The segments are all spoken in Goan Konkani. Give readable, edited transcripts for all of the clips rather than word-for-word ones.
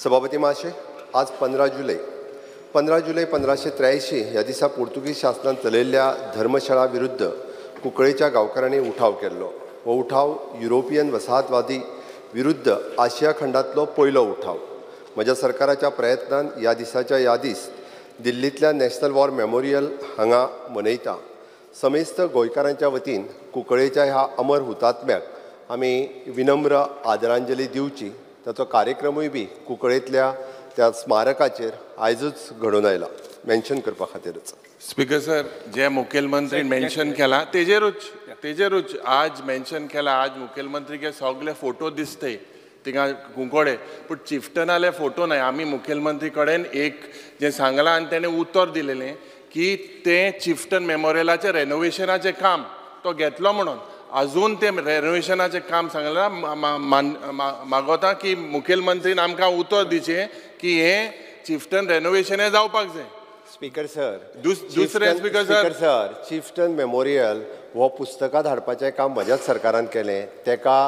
सभापती महाशय, आज 15 जुलय 15 जुलय 1583 ह्या दिसा पुर्तुगीज शासनान चलयल्ल्या धर्मशाळा विरुद्ध कुंकळेच्या गांवकारांनी उठाव केल्लो. हो उठाव युरोपियन वसाहतवादी विरुद्ध आशिया खंडांतलो पयलो उठाव. म्हज्या सरकाराच्या प्रयत्नान ह्या दिसाच्या यादीस दिल्लींतल्या नॅशनल वॉर मेमोरियल हांगा मनयता. समेस्त गोंयकारांच्या वतीन कुंकळेच्या ह्या अमर हुतात्म्याक आमी विनम्र आदरांजली दिवची. ताचो कार्यक्रमूय बी कुंकळेंतल्या त्या स्मारकाचेर आयजूच घडोवन आयला, मेन्शन करपा खातीरच. स्पीकर सर, जे मुखेलमंत्री मेन्शन केला तेजेरूच आज मेन्शन केला. आज मुखेलमंत्रीके सगळे फोटो दिसते थिंगा कुंकोडे, पूण चिफ्टनाले फोटो नाय. आमी मुखेलमंत्री कडेन एक जें सांगलां आनी तेणें उतर दिलेलें की तें चिफ्टन मेमोरियलाचें रेनोवेशनाचें काम तो घेतलो म्हणून. अजून तें रेनोवेशनाचें काम सांगलां. मागोता की मुखेलमंत्रीन आमकां उतर दिवचें की हें चिफ्टन रेनोवेशन हें जावपाक जाय. स्पीकर सर, दुसरें स्पीकर सर, चिफ्टन मेमोरियल हो पुस्तकां धाडपाचें काम म्हज्याच सरकारान केलें. तेका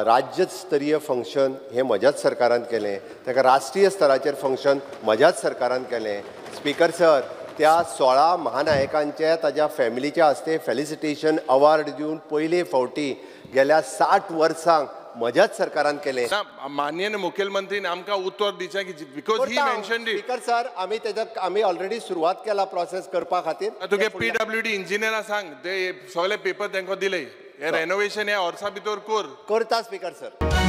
राज्य स्तरीय फंक्शन हें म्हज्याच सरकारान केलें. तेका राष्ट्रीय स्तराचेर फंक्शन म्हज्याच सरकारान केलें. स्पीकर सर, त्या 16 महानायकांचे ताज्या फॅमिलीच्या हस्ते फेलिसिटेशन अवॉर्ड दिवन पयले फावटी गेल्या 60 वर्सांक म्हज्याच सरकारान केलें. माननीय मुखेलमंत्रीन आमकां उतर दिवचें की because he mentioned it. Speaker sir, आमी तेज्या आमी ऑलरेडी सुरवात केला प्रोसेस करपा खातीर. तुगे पीडब्ल्यूडी इंजिनियरा सांग, ते सगळे पेपर तांकां दिले, हे रेनोवेशन ह्या वर्सा भितर कर करता. Speaker sir.